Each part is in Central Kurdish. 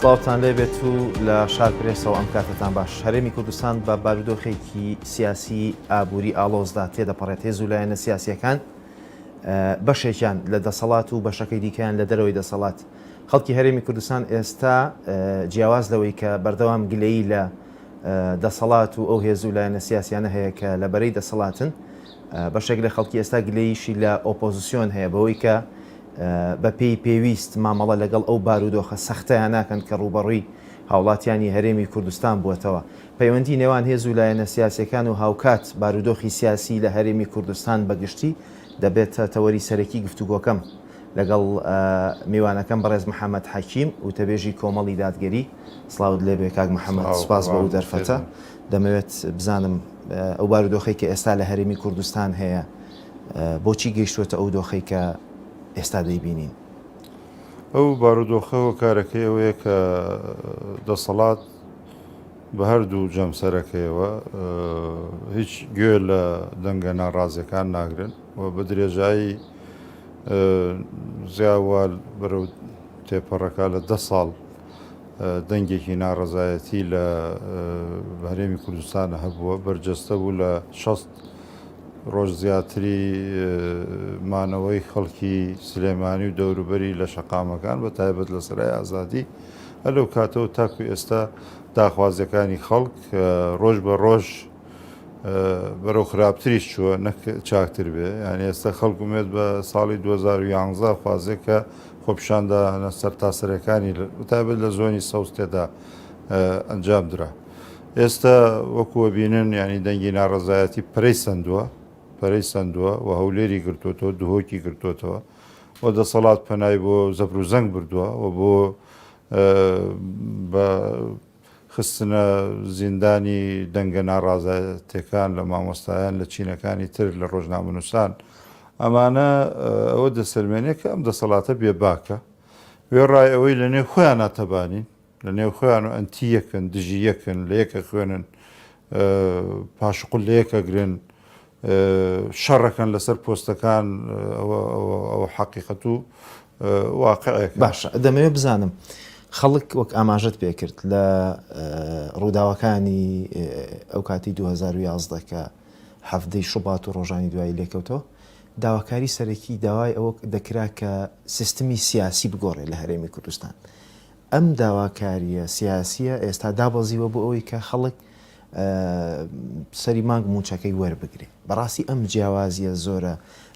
سڵاوتان لێبێت و لە شار پرێسەوە ئەم کاتەتان باش. هەرێمی کوردستان بە بارودۆخێکی سیاسی ئابووری ئاڵۆزدا تێدەپەڕێت، هێز و لایەنە سیاسییەکان بەشێکیان لە دەسەڵات و بەشەکەی دیکەیان لە دەرەوەی دەسەڵات. خەڵکی هەرێمی کوردستان ئێستا جیاواز لەوەی کە بەردەوام گلەیی لە دەسەڵات و ئەو هێز و لایەنە سیاسیانە هەیە کە لە بەرەی دەسەڵاتن، بەشێک لە خەڵکی ئێستا گلەییشی لە ئۆپۆزسیۆن هەیە بەوەی کە بەپێی پێویست مامەڵە لەگەڵ ئەو بارودۆخە سەختەیا ناکەن کە ڕووبەڕووی هاوڵاتیانی هەرێمی کوردستان بووەتەوە. پەیوەندی نێوان هێز و لایەنە سیاسیەکان و هاوکات بارودۆخی سیاسی لە هەرێمی کوردستان بە گشتی دەبێتە تەوەری سەرەکی گفتوگۆکەم لەگەڵ میوانەکەم بەڕێز محەمەد حەکیم وتەبێژی کۆمەڵی دادگەری. سڵاوت لێبێ کاک محەمەد، سوپاس بۆ ئەو دەرفەتە. دەمەوێت بزانم ئەو بارودۆخەی کە ئێستا لە هەرێمی کوردستان هەیە بۆچی گەیشتووەتە ئەو دۆخەی کە ئێستا دەیبینین؟ ئەو بارودۆخە هۆکارەکەی ئەوەیە کە دەسەڵات بە هەردوو جەمسەرەکەیەوە هیچ گوێ لە دەنگە ناڕازیەکان ناگرن و بە درێژایی زیاوە بەرەو تێپەڕەکە لە دە ساڵ دەنگێکی ناڕەزایەتی لە هەرێمی کوردستان هەبووە بەرجەستە بوو لە 60 ڕۆژ زیاتری مانەوەی خەڵکی سلێمانی و دەوروبەری لە شەقامەکان بە تایبەت لە سەرای ئازادی هەر لەو کاتەوە تاکو ئێستا داخوازیەکانی خەڵک ڕۆژ بە ڕۆژ بەرەو خراپتریش چووە نەک چاکتر بێ یعنی ئێستا خەڵک ئومێد بە ساڵی 2011 خوازێ کە خۆپیشاندانە سەرتاسەرەکانی تایبەت لە زۆنی سەوز تێدا ئەنجام درا. ئێستا وەکو ئەبینن یانی دەنگی ناڕەزایەتی پەرەی سەندووە، پەرەی سەندووە و هەولێری گرتووەتەوە، دهۆکی گرتووەتەوە و دەسەڵات پەنای بۆ زەبر و زەنگ بردووە و بۆ بە خستنە زیندانی دەنگە ناڕازایەتیەکان لە مامۆستایان، لە چینەکانی تر، لە ڕۆژنامەنووسان. ئەمانە ئەوە دەسەلمێنێ کە ئەم دەسەڵاتە بێباکە. وێڕای ئەوەی لە نێو خۆیانا تەبانین، لە نێو خۆیان و ئەنتی یەکن، دژی یەکن، لە یەک ئەخوێنن، پاشقول لە یەک ئەگرن، شەڕەکەن لەسەر پۆستەکان، ئەوە ئەوە حەقیقەت و واقعێکە. باشە دەمەوێت بزانم خەڵک وەک ئاماژەت پێکرد لە ڕووداوەکانی ئەو کاتی 2011 کە حەڤدەی شوبات و ڕۆژانی دوایی لێکەوتەوە داواکاری سەرەکی داوای ئەوە دەکرا کە سیستمی سیاسی بگۆڕێت لە هەرێمی کوردستان ئەم داواکارییە سیاسییە ئێستا دابەزیوە بۆ ئەوەی کە خەڵک سەری مانگ مووچەکەی وەربگرێ. بەڕاستی ئەم جیاوازییە زۆرە،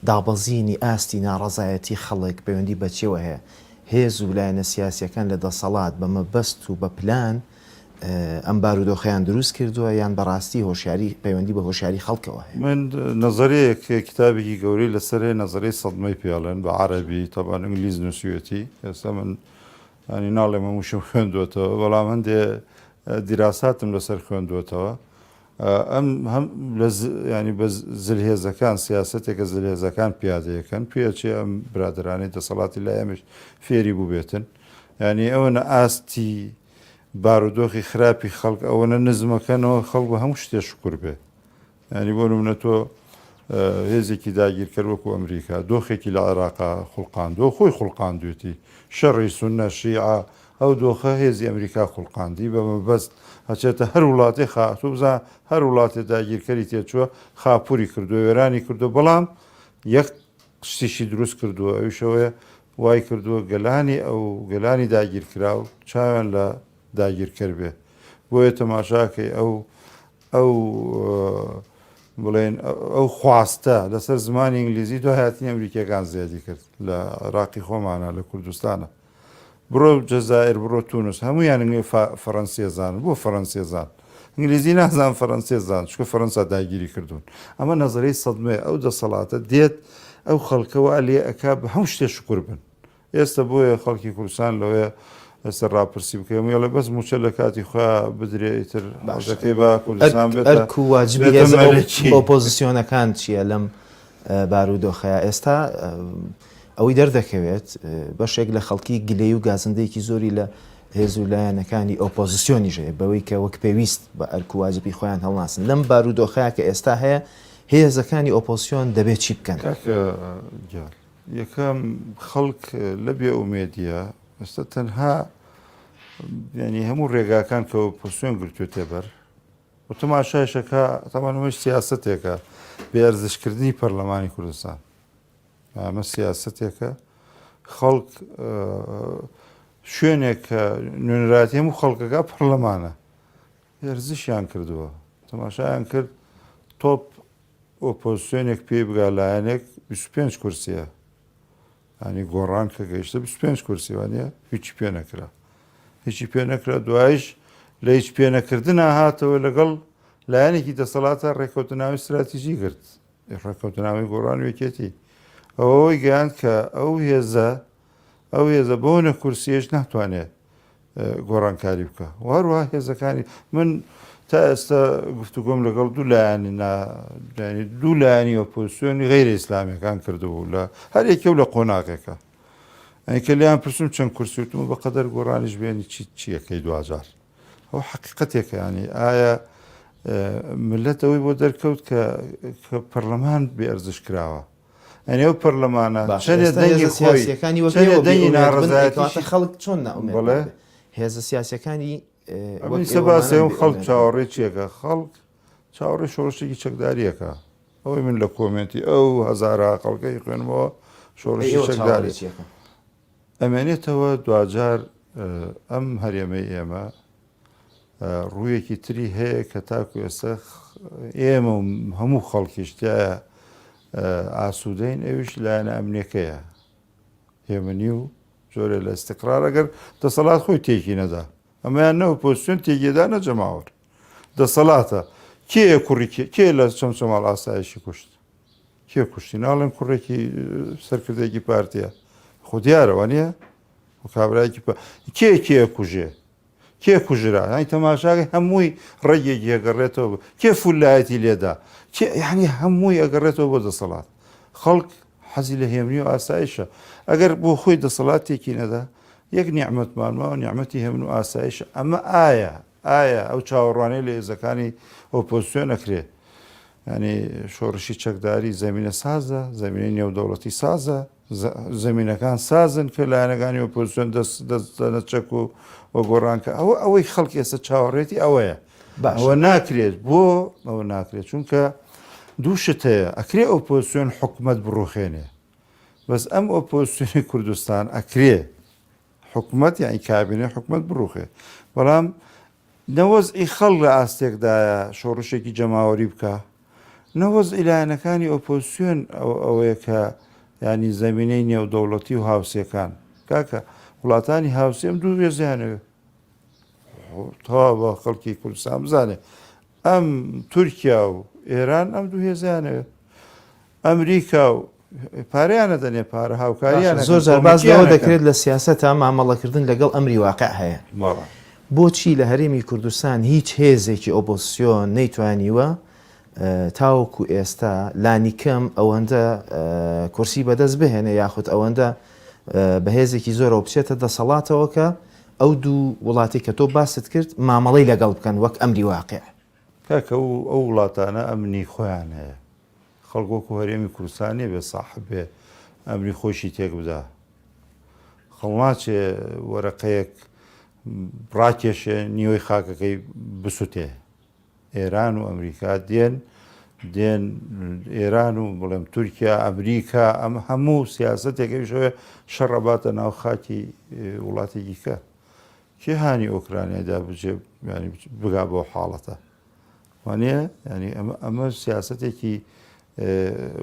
دابەزینی ئاستی ناڕەزایەتی خەڵک پەیوەندی بە چیەوە هەیە؟ هێز و لایەنە سیاسییەکان لە دەسەڵات بە مەبەست و بە پلان ئەم بارودۆخەیان دروست کردووە یان بەڕاستی هۆشیاری پەیوەندی بە هۆشیاری خەڵکەوە هەیە؟ من نەزەریەیەک کتابێکی گەورەی لەسەر هەیە نەزەریەی سەدمەی پێ ئەڵێن بە عەرەبی تەبعەن ئینگلیز نووسیویەتی ئێستا من یانی ناڵێم هەمووشم خوێندووەتەوە بەڵام هەندێ دیراساتم لەسەر خوێندووەتەوە ئەم هەم لە ینی بە زلهێزەکان سیاستێکە زلهێزەکان پیادەیەکەن پێچێ ئەم برادرانەی دەسەڵاتی لای ئەمش فێری بووبێتن ینی ئەوەنە ئاستی بارودۆخی خراپی خەڵک ئەوەنە نزمەکەنەوە خەڵک بە هەموو شتێ شکر بێ یانی بۆ نمونە تۆ هێزێکی داگیرکەر وەکو ئەمریکا دۆخێکی لە عێراقا خوڵقاندووە خۆی خوڵقاندوێتی شەڕی سوننە شیعە ئەو دۆخە هێزی ئەمریکا خوڵقاندی بە مەبەست هەچێتە هەر وڵاتێ خا تۆ بزان هەر وڵاتێ داگیرکەری تێچووە خاپوری کردووە وێرانی کردووە بەڵام یەک شتیشی دروست کردووە ئەویشەوەیە وای کردووە گەلانی ئەو گەلانی داگیرکراو چاویان لە داگیرکەر بێ بۆیە تەماشاکەی ئەو ئەو بڵێن ئەو خواستە لەسەر زمانی ئینگلیزی دوای هاتنی ئەمریکیەکان زیادی کرد لە عێراقی خۆمانە لە کوردستانە بڕۆ جەزائر بڕۆ تونس هەمویان فەڕەنسیەزان بۆ فەڕەنسیەزان ئینگلیزی نازان فەڕەنسیەزان چکە فەڕەنسا داگیری کردوون ئەمە نەزەرەی سەدمەیە ئەو دەسەڵاتە دێت ئەو خەڵکەوە لێ ئەک بە هەموو شتێ شکر بن ئێستا بۆیە خەڵکی کوردستان لەوەیە ئێستا ڕاپرسی بکەی هەمووی ئەڵێ بەس مووچە لە کاتی خۆیا بدرێ ئیتر باشە حەزەکەی با کوردستان بێتە ئەرک و واجبی بێتە هێزە مەلەکی. ئۆپۆزسیۆنەکان چییە لەم بارودۆخەیا ئێستا ئەوەی دەردەکەوێت بەشێک لە خەڵکی گلەی و گازندەیەکی زۆری لە هێز و لایەنەکانی ئۆپۆزسیۆنیش هەیە بەوەی کە وەک پێویست بە ئەرک و واجبی خۆیان هەڵناسن لەم بارودۆخەیا کە ئێستا هەیە هێزەکانی ئۆپۆزسیۆن دەبێت چی بکەن؟ کاکە گیان یەکەم خەڵک لە بێ ئومێدیە ئێستا تەنها. ینی هەموو ڕێگاکان کە ئۆپۆزسیۆن گرتوێتێ بەر و تەماشایشەکە تەمان ئەمەش سیاسەتێکە بێ ئەرزشکردنی پەرلەمانی کوردستان ئەمە سیاسەتێکە خەڵک شوێنێک کە نوێنەرایەتی هەموو خەڵکەکە پەرلەمانە ئەرزشیان کردووە تەماشایان کرد تۆپ ئۆپۆزسیۆنێک پێی بگا لایەنێک 25 کورسیە ینی گۆڕان کە گەیشتە 25 کورسی وانە هیچی پێ نەکرا هیچی پێ نەکرا دوایش لە هیچ پێنەکردنا هاتەوە لەگەڵ لایەنێکی دەسەڵاتە ڕێککەوتناوی استراتیژی گرت ڕێککەوتنامەی گۆڕان و یەکێتی ئەوەی گەیاند کە ئەو هێزە ئەو هێزە بۆ نە کورسیش ناتوانێت گۆڕانکاری بکە و هەروەها هێزەکانی من تا ئێستا گفتوگۆم لەگەڵ دوو لایەنی ینی دوو لایەنی ئۆپۆزیسیۆنی غەیرە ئیسلامیەکان کردبوو لە هەر یەکێ و لە قۆناغێکە ئەی کە لیان پرسم چەند کورسی وتم بە قەدەر گۆڕانیش بێنی چی چیەکەی دواجار ئەو حقیقەتێکە ینی ئایا ملت ئەوەی بۆ دەرکەوت کە کە پەرلەمان بێ ئەرزش کراوە ئەنی ئەو پەرلەمانە چەنێ دەنگی خۆی سیاسیەکانی وەک چەنێ ئێوە بێ دەنگی ئومێد بن ئەی ناڕەزایەتیشی کەواتە خەڵک چۆن نائومێد بەڵێ نابێ هێزە سیاسیەکانی ئەمن وەک ئیسە باسی ئێوەمانە ئەم بێ خەڵک ئومێد بن چاوەڕێی چیەکە خەڵک چاوەڕێی شۆڕشێکی چەکداریەکە ئەوەی من لە کۆمێنتی ئەو هەزارە خەڵکەی خوێنمەوە ئەی شۆڕشی ئێوە چەکداری چاوەڕێی چیەکەن؟ ئەمێنێتەوە دواجار ئەم هەرێمەی ئێمە ڕوویەکی تری هەیە کە تاکو ئێستا ئێمە و هەموو خەڵکیش تیایا ئاسوودەین ئەویش لایەنە ئەمنیەکەیە هێمنی و جۆرێ لە ئیستقرار ئەگەر دەسەڵات خۆی تێکی نەدا ئەمەیان نە ئۆپۆزیسیۆن تێکیدا نە جەماوەر دەسەڵاتە کێ کوڕی کێ لە چەمچەماڵ ئاسایشی کوشت کێ کوشتی ناڵێن کوڕێکی سەرکردێکی پارتیە خۆ دیارە وانە کابراایکی کێ کێ کوژێ کێ کوژرا یانی تەماشاکەی هەمووی ڕەگێکی ئەگەڕێتەوە کێ فولایەتی لێدا کێ یانی هەمووی ئەگەڕێتەوە بۆ دەسەڵات خەڵک حەزی لە هێمنی و ئاسایشە ئەگەر بۆ خۆی دەسەڵاتێکی نەدا یەک نیعمەتمان ماوە نیعمەتی هێمن و ئاسایشە ئەمە ئایا ئایا ئەو چاوەڕوانەی لە هێزەکانی ئۆپۆزیسیۆن ئەکرێ ینی شۆڕشی چەکداری زەمینە سازە زەمینەی نێودەوڵەتی سازە زەمینەکان سازن کە لایەنەکانی ئۆپۆزیسیۆن دەست دەست دەنە چەک و و گۆڕان کە ئەوە ئەوەی خەڵک ئێستا چاوەڕێتی ئەوەیە باشە. ئەوە ناکرێت بۆ ئەوە ناکرێت چونکە دوو شت هەیە ئەکرێ ئۆپۆزیسیۆن حکومەت بڕوخێنێ بەس ئەم ئۆپۆزیسیۆنی کوردستان ئەکرێ حکومەت یانی کابینەی حکومەت بڕوخێ بەڵام نە وەزعی خەڵک لە ئاستێکدایە شۆڕشێکی جەماوەری بکا نە وەزعی لایەنەکانی ئۆپۆزسیۆن ئەوەیە کە ینی زەمینەی نێودەوڵەتی و هاوسێکان کاکە وڵاتانی هاوسێم دوو وێزیانەوێ تەواو بە خەڵکی کوردستان بزانێ ئەم تورکیا و ئێران ئەم دوو هێزیانەوێ ئەمریکا و پارەیان ئەدەنێ پارە هاوکاریان زۆر جار باس لەوە دەکرێت لە سیاسەتا مامەڵەکردن لەگەڵ ئەمری واقع هەیە بۆچی لە هەرێمی کوردستان هیچ هێزێکی ئۆپۆزسیۆن نەیتوانیوە تاوەکو ئێستا لانیکەم ئەوەندە کورسی بەدەست بهێنێ یاخود ئەوەندە بەهێزێکی زۆرەوە بچێتە دەسەڵاتەوە کە ئەو دوو وڵاتی کە تۆ باست کرد مامەڵەی لەگەڵ بکەن وەک ئەمری واقع کاکە ئەو وڵاتانە ئەمنی خۆیان هەیە خەڵک وەکو هەرێمی کوردستان نیە بێ ساحب بێ ئەمری خۆیشی تێک بدا خەڵ ناچێ وەرەقەیەک ڕاکێشێ نیوەی خاکەکەی بسوتێ ئێران و ئەمریکا دێن دێن ئێران و بڵێم تورکیا ئەمریکا ئەم هەموو سیاستێک ئەویشەوە شەڕەباتە ناو خاکی وڵاتێکی کە کێ هانی ئۆکرانیادا بچێ ینی بگا بۆ حاڵەتە وانە ینی ئەمە ئەمە سیاستێکی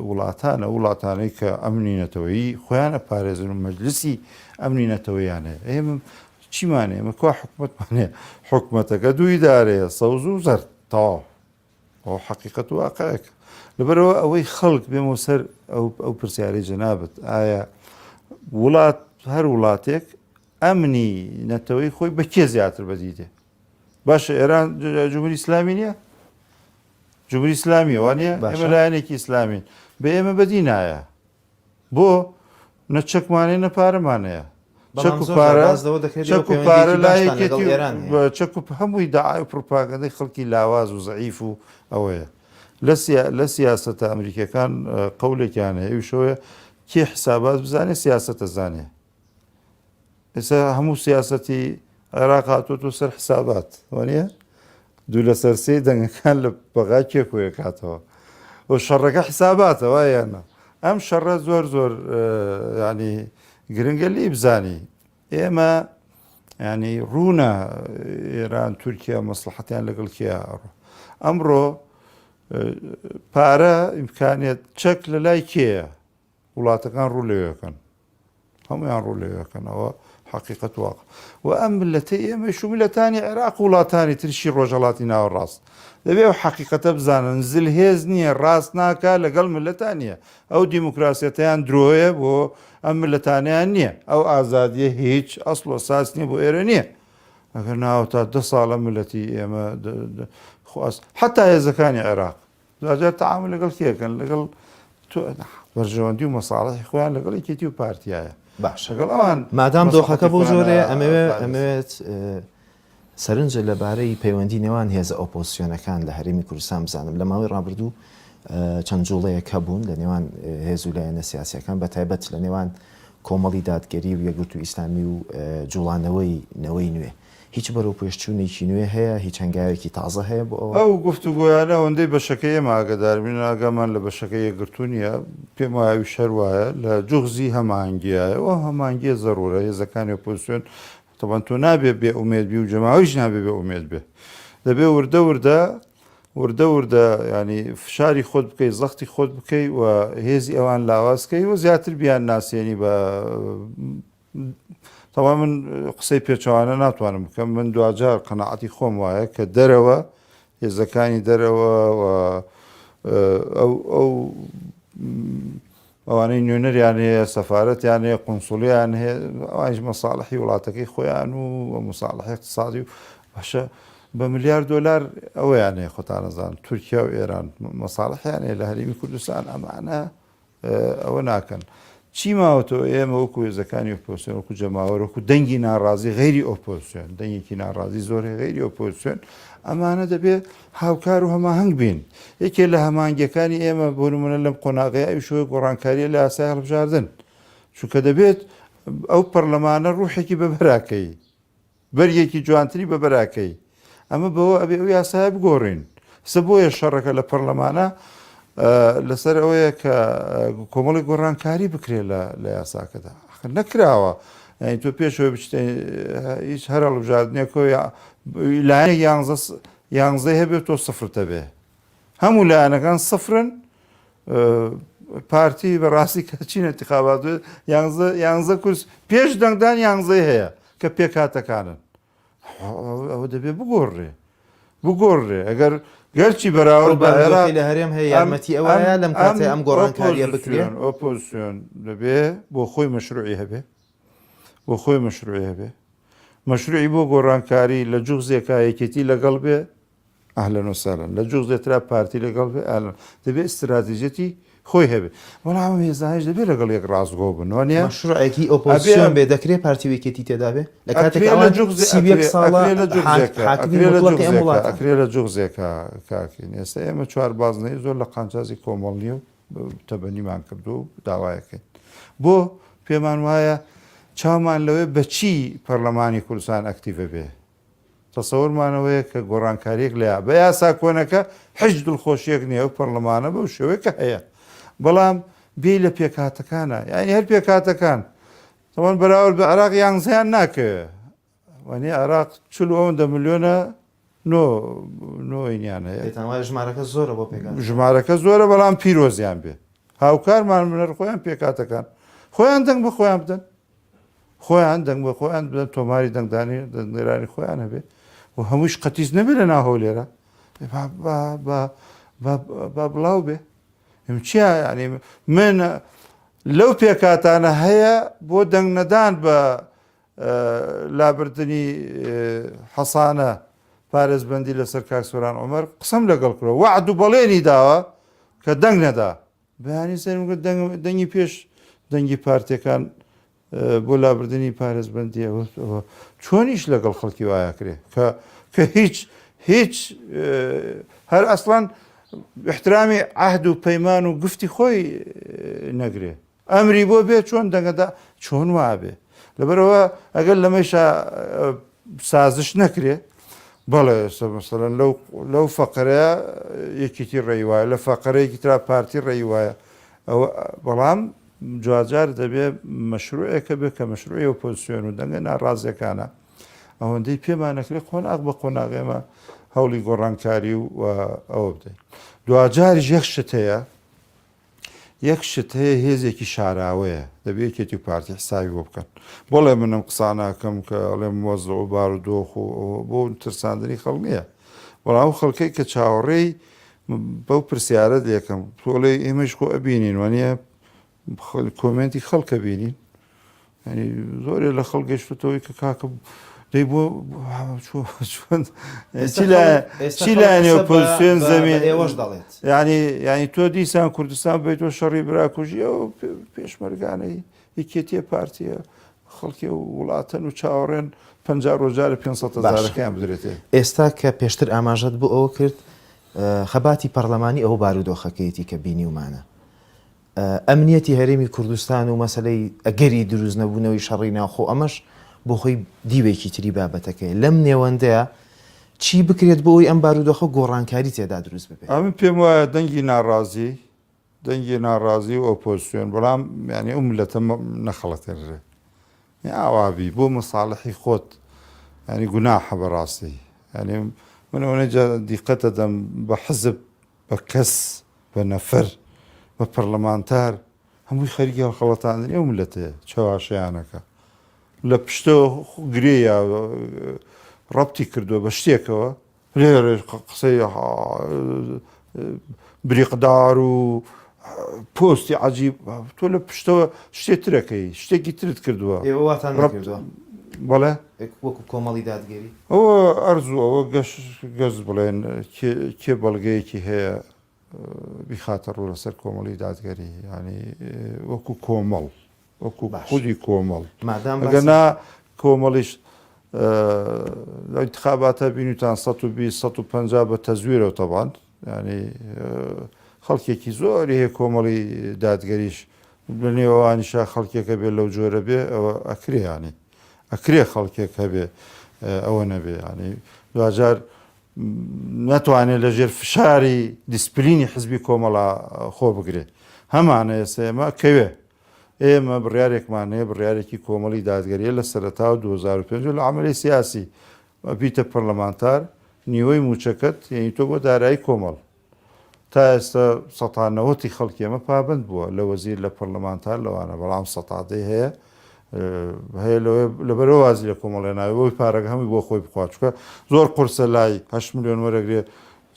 وڵاتانە وڵاتانەی کە ئەمنی نەتەوەیی خۆیان ئەپارێزن و مەجلسی ئەمنی نەتەوەیان هەیە ئێمە چیمان ئێمە کوا حکومەتمان هەیە حکومەتەکە دوو ئیدارەیە سەوز و زەرد تەواو ئەو حقیقەت و واقعێک لەبەرەوە ئەوەی خەڵک بێمەوە سەر ئەو ئەو پرسیارەی جەنابت ئایا وڵات هەر وڵاتێک ئەمنی نەتەوەی خۆی بە کێ زیاتر بەدی دێ باشە ئێران جمهوری ئیسلامی نییە جمهوری ئیسلامی وانە ئێمە لایەنێکی ئیسلامین بە ئێمە بەدی نایە بۆ نە چەکمانەیە نە پارەمانەیە چەک و پارە چەک و پارە لایەکێتی چەک و هەمووی داعای و پروپاگەندەی خەڵکی لاواز و زەعیف و ئەوەیە لە سیاسەتە ئەمریکیەکان قەولێکیان هەیە ئەویشەوەیە کێ حسابات بزانێ سیاسەتە زانێ ئێستا هەموو سیاسەتی عێراق هاتووەتەوە سەر حسابات وانە دوو لەسەر سێی دەنگەکان لە بەغا کێ کۆیەکاتەوە و شەڕەکە حساباتە وایانە ئەم شەڕە زۆر زۆر ینی گرنگە لی بزانی ئێمە ینی ڕوونە ئێران تورکیا مەسلحەتیان لەگەڵ کێ ئەڕۆ ئەمڕۆ پارە ئیمکانیت چەک لە لای کێیە وڵاتەکان ڕوو لەوێکەن هەمویان ڕوو لەوێکەن ئەوە حقیقت واقع و ئەم ملەتەی ئێمەش و ملەتانی عێراق و وڵاتانی ترشی ڕۆژهەڵاتی ناوەڕاست دەبێ ئەو حقیقەتە بزانن زلهێز نییە ڕاست ناکا لەگەڵ ملەتان نییە ئەو دیموکراسیەتیان درۆیە بۆ ئەم ملەتانیان نییە ئەو ئازادیە هیچ ئەسڵ و ساس نییە بۆ ئێرە نییە ئەگەر ناوە تا دە ساڵە ملەتی ئێمە خواست حتا هێزەکانی عێراق دواجار تەعامول لەگەڵ کێ ئەکەن؟ لەگەڵ تۆ بەرژەوەندی و مەساڵحی خۆیان لەگەڵ یەکێتی و پارتیایە. باشە لەگەڵ ئەوان مادام دۆخەکە مەسڵەحەتی بەو خۆیان جۆرەیە ئەمەوێ ئەپارێزن. ئەمەوێت سەرنج لەبارەی پەیوەندی نێوان هێزە ئۆپۆزسیۆنەکان لە هەرێمی کوردستان بزانم لە ماوەی ڕابردوو چەند جوڵەیەک هەبوون لە نێوان هێز و لایەنە سیاسیەکان بە تایبەت لە نێوان کۆمەڵی دادگەری و یەکگرتوو ئیسلامی و جوڵانەوەی نەوەی نوێ هیچ بەرەوپێشچوونێکی نوێ هەیە؟ هیچ هەنگاوێکی تازە هەیە بۆ ئەوە؟ ئەو گفتوگۆیانە ئەوەندەی بەشەکەی ئێمە ئاگەدار بین، ئاگامان لە بەشەکەی یەکگرتوو نییە، پێم وایە ئەویش هەر وایە، لە جوغزی هەماهەنگییایە و ئەو هەماهەنگییە زەروورە، هێزەکانی ئۆپۆزسیۆن، تەبعەن تۆ نابێ بێ ئومێد بی و جەماوەریش نابێ بێ ئومێد بێ، دەبێ وردە وردە وردە وردە یانی فشاری خۆت بکەی، زەختی خۆت بکەی و هێزی ئەوان لاواز کەی و زیاتر بیانناسێنی بە تەبعەن من قسەی پێچەوانە ناتوانم بکەم من دواجار قەناعەتی خۆم وایە کە دەرەوە هێزەکانی دەرەوە و ئەو ئەو ئەوانەی نوێنەریان هەیە سەفاەتیان هەیە قونسولیان هەیە ئەوانیش مەساڵحی وڵاتەکەی خۆیان و مەساڵحی اقتصادی و باشە بە ملیار دۆلار ئەوەیان هەیە خۆتانەزان تورکیا و ئێران مەساڵحیان هەیە لە هەرێمی کوردستان ئەمانە ئەوە ناکەن. چی ماوەتەوە ئێمە وەکو هێزەکانی ئۆپۆزسیۆن، وەکو جەماوەر، وەکو دەنگی ناڕازی غەیری ئۆپۆزسیۆن، دەنگێکی ناڕازی زۆر هەیە غەیری ئۆپۆزسیۆن، ئەمانە دەبێ هاوکار و هەماهەنگ بین. یەکێ لە هەماهەنگیەکانی ئێمە بۆ نمونە لەم قۆناغەیە ئەویش ئەوەی گۆڕانکاریە لە یاسای هەڵبژاردن. چونکە دەبێت ئەو پەرلەمانە ڕوحێکی بە بەراکەی. بەرگێکی جوانتری بە بەراکەی. ئەمە بەوە ئەبێ ئەو یاسایە بگۆڕین. سە بۆیە شەڕەکە لە پەڕلەمانە لەسەر ئەوەیە کە کۆمەڵی گۆڕانکاری بکرێت لە یاساکەدا. ئەخر نەکراوە. یانی تۆ پێشەوەی بچیتە هیچ هەر هەڵبژاردنێکەوە لایەنێک یانزەی هەبێت تۆ سفرت هەبێ. هەموو لایەنەکان سفرن پارتی بەڕاستی کە چینە انتخابات یانزە کورس پێش دەنگدان یانزەی هەیە کە پێکهاتەکانن ئەوە دەبێ بگۆڕێ بگۆڕێ ئەگەر گەرچی بەراورد بە عێراق لە هەرێم هەیە یارمەتی ئەوەیە لەم کاتەی ئەم گۆڕانکاریە بکرێ ئۆپۆزیسیۆن دەبێ بۆ خۆی مەشروعی هەبێ بۆ خۆی مەشروعی هەبێ مەشروعی بۆ گۆڕانکاری لە جوغزێکا یەکێتی لەگەڵ بێ اهلا و سهلا لە جوغزێ ترا پارتی لەگەڵ بێ اهلا دەبێ ئیستراتیژیەتی خۆی هەبێ بەڵام ئەم هێزانەش دەبێ لەگەڵ یەک ڕاستگۆ بن وانە مەشروعێکی ئۆپۆزیسیۆن بێ دەکرێ پارتی و یەکێتی تێدا بێ لە کاتێک ئەکرێ لە ئەوان جوغزێ 31 ئەکرێ ساڵە ئەکرێ لە حاک- جوغزێکە حاکمی ئەکرێ لە مطلقی ئەم جوغزێکە وڵاتەن. ئەکرێ لە جوغزێکە کاکین ئێستا ئێمە چوار بازنەی زۆر لە قانچازی کۆمەڵ نییە و تەبەنیمان کردو و داوایەکەین بۆ پێمان وایە چاومان لەوەیە بەچی پەرلەمانی کوردستان ئەکتیڤە بێ تەسەورمان ئەوەیە کە گۆڕانکارییەک لە بە یاسا کۆنەکە هیچ دڵخۆشییەک نییە ئەو پەڕلەمانە بەو شێوەیە کە هەیە بەڵام بێی لە پێکهاتەکانە یانی هەر پێکهاتەکان تەوان بەراورد بە عێراق یانزەیان ناکەوێ وانی عێراق چل ئەوەندە ملیۆنە نۆ نۆینیان هەیە پێتان وایە ژمارەکە زۆرە بۆ پێکهاتە ژمارەکە زۆرە بەڵام پیرۆزیان بێ هاوکارمان بنەر خۆیان پێکهاتەکان خۆیان دەنگ بە خۆیان بدەن خۆیان دەنگ بە خۆیان بدەن تۆماری دەنگدانی دەنگدەرانی خۆیان هەبێ و هەموویش قەتیس نەبێ لە ناو هەولێرە با بڵاو بێ چیا ینی من لەو پێکاتانە هەیە بۆ دەنگ نەدان بە لابردنی حەسانە پارێزبندی لەسەر کاک سۆران عمر قسەم لەگەڵ کرۆ وعد و بەڵێنی داوە کە دەنگ نەدا بەیانی سەیرم کرد دەنگی پێش دەنگی پارتیەکان بۆ لابردنی پارێزبەندی ئەوە چۆنیش لەگەڵ خەڵکی وایە کرێ کە کە هیچ هیچ هەر ئەسڵان احترامی عهد و پەیمان و گفتی خۆی نەگرێ ئەمری بۆ بێ چۆن دەنگەدا چۆن وابێ لەبەرەوە ئەگەر لەمەیشا. سازش نەکرێ بەڵێ ئێستا مەسەلەن لەو لەو فەقەرەیە یەکێتی ڕێی وایە لە فەقەرەیەکی ترا پارتی ڕێی وایە ئەوە بەڵام دواجار دەبێ مەشروعێکە بێ کە مەشروعی ئۆپۆزسیۆن و دەنگە ناڕازیەکانە ئەوەندەی پێمان نەکرێ قۆناغ بە قۆناغ ئێمە هەوڵی گۆڕانکاری و ئەوە بدەین دواجاریش یەک شت هەیە یەک شت هەیە هێزێکی شاراوەیە دەبێ یەکێتی و پارتی حسابی بۆ بکەن. بەڵێ من ئەم قسانە ئەکەم کە ئەڵێم وەزع و بارودۆخ و ئەوە بۆ ترساندنی خەڵک نییە. بەڵام ئەو خەڵکەی کە چاوەڕێی بەو پرسیارە لێکەم تۆ ئەڵێی ئێمەش خۆ ئەبینین وانییە کۆمێنتی خەڵکە بینین ینی زۆرێ لە خەڵک گەشتوتەوەی کە کاکە دەی بۆ چی لایەنێ ئۆپۆزیسیۆن زەمین ئێوەش دەڵێت ینی ینی تۆ دیسان کوردستان بیت تۆ شەڕی براکوژی ئەو پێشمەرگانەی یەکێتیە پارتیە خەڵکی وڵاتەن و چاوەڕێن پ ڕۆژارە 500 هەزارەکەیان بدرێتێ ئێستا کە پێشتر ئاماژەت بۆ ئەوە کرد خەباتی پەرلەمانی ئەو بارودۆخەکەیەتی کە بینیومانە ئەمنیەتی هەرێمی کوردستان و مەسەلەی ئەگەری دروست نەبوونەوەی شەڕی ناوخۆ ئەمەش بۆ خۆی دیوێکی تری بابەتەکەیە لەم نێوەندەیا چی بکرێت بۆ ئەوەی ئەم بارودۆخە گۆڕانکاری تێدا دروست ببێت؟ ئەمن پێم وایە دەنگی ناڕازی دەنگی ناڕازی و ئۆپۆزسیۆن بەڵام یانی ئەو میللەتە نەخەڵەتێنرێ ئاوا بی بۆ مەساڵحی خۆت ینی گوناحە بەڕاستی ینی من ئەوەنە دیقەتە دەم بە حزب بە کەس، بە نەفەر، بە پەرلەمانتار، هەمووی خەریکی هەڵخەڵەتاندنی ئەو میللەتەیە، چەواشەیانەکە. لە پشتەوە گرێ یا ڕەبتی کردووە بە شتێکەوە، لێرە قسەی بریقدار و پۆستی عەجیب، تۆ لە پشتەوە شتێ ترەکەی، شتێکی ترت کردووە. ئێوە واتان نەکردووە؟ بەڵێ. وەکو کۆمەڵی دادگەری؟ ئەوە ئەرز و ئەوە گەش گەز بڵێن کێ کێ بەڵگەیەکی هەیە بیخاتە ڕوو لەسەر کۆمەڵی دادگەری ینی وەکو کۆمەڵ وەکو باش. خودی کۆمەڵ مادام ئەگەر باسی نا کۆمەڵیش لە انتخاباتە بینیتان 120 150 بە تەزویرەوە تەبان ینی خەڵکێکی زۆری هەیە کۆمەڵی دادگەریش لە نێوانیشا خەڵکێکە بێ لەو جۆرە بێ ئەوە ئەکرێ ینی ئەکرێ خەڵکێک هەبێ ئەوە نەبێ ینی دواجار نەتوانێت لە ژێر فشاری دیسپلینی حزبی کۆمەڵا خۆ بگرێ هەمانە ئێستا ئێمە کەوێ ئێمە بڕیارێکمان هەیە بڕیارێکی کۆمەڵی دادگەریە لە سەرەتا و 2005 لە عملی سیاسی بیتە پەرلەمانتار نیوەی موچەکەت یعنی تۆ بۆ دارایی کۆمەڵ تا ئێستا سەتا نەوەتی خەڵکی ئێمە پابەند بووە لە وەزیر لە پەرلەمانتار لەوانە بەڵام سەتا دەی هەیە هەیە لەوێ لەبەرەوە وازی لە کۆمەڵێ ناوێ بۆی پارەکە هەمووی بۆ خۆی بخوا چونکە زۆر قورسە لای هەشت ملیۆن وەرەگرێ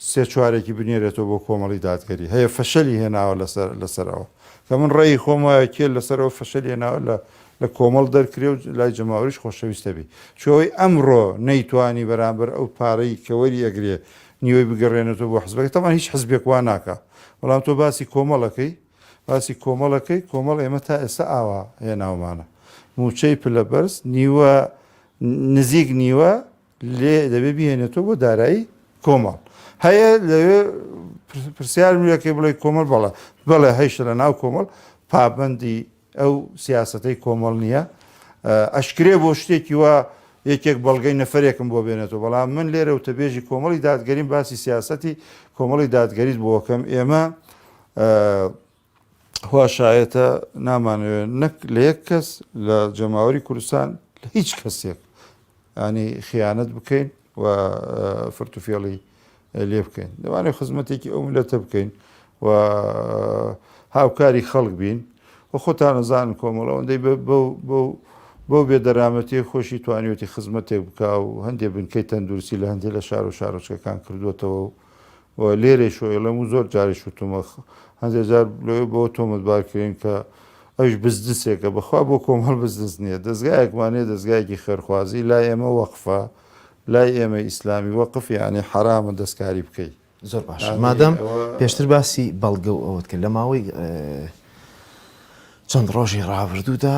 سێ چوارێکی بنێرێتەوە بۆ کۆمەڵی دادگەری هەیە فەشەلی هێناوە لەسەر لەسەرەوە کە من ڕێی خۆم وایە کێ لەسەرەوە فەشەلی هێناوە لە لە کۆمەڵ دەرکرێ و لای جەماوەریش خۆشەویستە بی چۆی ئەمڕۆ نەیتوانی بەرامبەر ئەو پارەی کە وەری ئەگرێ نیوەی بگەڕێنێتەوە بۆ حزبەکەی تەبعەن هیچ حزبێک وا ناکا بەڵام تۆ باسی کۆمەڵەکەی باسی کۆمەڵەکەی کۆمەڵ ئێمە تا ئێستا ئاوا هێناومانە موچەی پلە بەرز نیوە نزیک نیوە لێ دەبێ بهێنێتەوە بۆ دارایی کۆمەڵ هەیە لەوێ پرسیار لەکەی بڵێ کۆمەڵ بەڵێ بەڵێ هەیشە لە ناو کۆمەڵ پابندی ئەو سیاسەتەی کۆمەڵ نییە. ئەشکرێ بۆ شتێکی وا یەکێک بەڵگەی نەفەرێکم بۆ بێنێتەوە، بەڵام من لێرە وتەبێژی کۆمەڵی دادگەریم باسی سیاسەتی کۆمەڵی دادگەریت بۆ ئەکەم. ئێمە خوا شایەتە نامانەوێت نەک لە یەک کەس لە جەماوەری کوردستان لە هیچ کەسێک ینی خیانەت بکەین و فرت و فێڵی لێ بکەین دەوانێت خزمەتێکی ئەو میللەتە بکەین و هاوکاری خەڵک بین و خۆتان ئەزانن کۆمەڵ ئەوەندەی بەو بێ دەرامەتی خۆشی توانیوەتی خزمەتێک بکا و هەندێک بنکەی تەندروستی لە هەندێک لە شار و شارۆچکەکان کردووەتەوە و لێرەی شۆیڵم و زۆر جاریش وتومە هەندێک جار لەوێ بۆ تۆمەتبار کرێن کە ئەوش بزنسێکە بەخوا بۆ کۆمەڵ بزنس نییە دەستگایەکمان هەیە دەستگایەکی خێرخوازی لای ئێمە وەقفە لای ئێمەی ئیسلامی وەقف یانی حەرامە دەستکاری بکەی. زۆر باشە یانی مادام ئەوە. پێشتر باسی بەڵگە و ئەوەت کرد لە ماوەی چەند ڕۆژی ڕابردوودا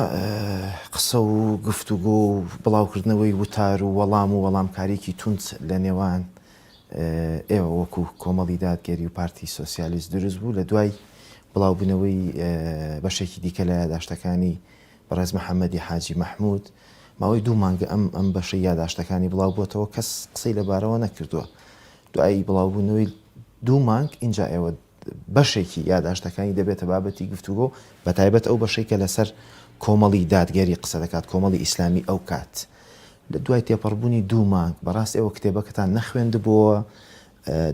قسە و گفتوگۆ و بڵاوکردنەوەی وتار و وەڵام و وەڵامکاریی توند لە نێوان ئێوە وەکو کۆمەڵی دادگەری و پارتی سۆسیالیست دروست بوو لە دوای بڵاوبوونەوەی بەشێکی دیکە لە یاداشتەکانی بەڕێز محەمەدی حاجی مەحمود. ماوەی دوو مانگە ئەم ئەم بەشەی یاداشتەکانی بڵاو بۆتەوە کەس قسەی لەبارەوە نەکردووە دوایی بڵاوبوونەوەی دوو مانگ ئینجا ئێوە بەشێکی یاداشتەکانی دەبێتە بابەتی گفتوگۆ بەتایبەت ئەو بەشەی کە لەسەر کۆمەڵی دادگەری قسە دەکات کۆمەڵی ئیسلامی ئەو کات لە دوای تێپەڕبوونی دوو مانگ بەڕاست ئێوە کتێبەکەتان نەخوێندبووەوە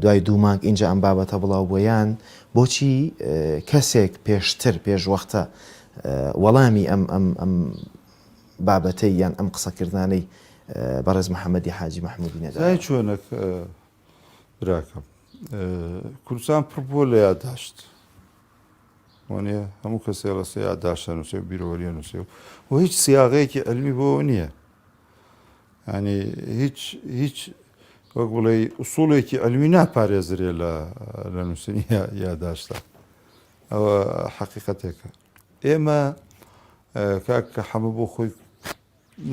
دوای دوو مانگ ئینجا ئەم بابەتە بڵاو بووە یان بۆچی کەسێک پێشتر پێشوەختە وەڵامی ئەم ئەم ئەم بابەتەی یان ئەم قسەکردانەی بەڕێز محەممەدی حاجی مەحموودی نەدایەوە؟ زانی چۆنە براکەم کوردستان پڕ بووە لە یاداشت وانە هەموو کەسێ ڕەسە یاداشتە نووسێ و بیرەوەریە نووسێ و هیچ سیاغەیەکی علمی بۆ نییە ینی هیچ هیچ وەک بڵێ ئوسوڵێکی علمی ناپارێزرێ لە لە نووسنی یاداشتە ئەوە حەقیقەتێکە ئێمە کاک حەمە بۆ خۆی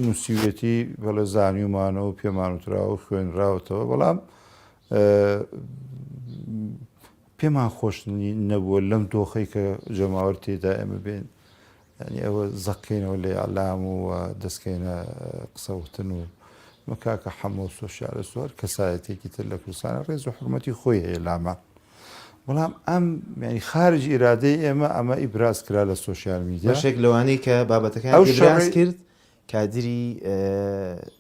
نووسیوێتی بەڵێ زانیومانە و پێمان وتراوە و خوێنراوەتەوە بەڵام پێمان خۆش نەبووە لەم دۆخەی کە جەماوەر تێدا ئێمە بێن ینی ئەوە زەقینەوە لە ئەلام و دەستکەینە قسەوتن و مەکاکە حەمە و سۆسیالست و هەر کەسایەتێکی تر لە کوردستانە ڕێز و حرمەتی خۆی هەیە لامان بەڵام ئەم یعنی خارج ئیرادەی ئێمە ئەمە ئیبراز کرا لە سۆشیال میدیا. بەشێک لەوانەی کە بابەتەکەیان ئەو ئیبراز شەڕەی کرد کادری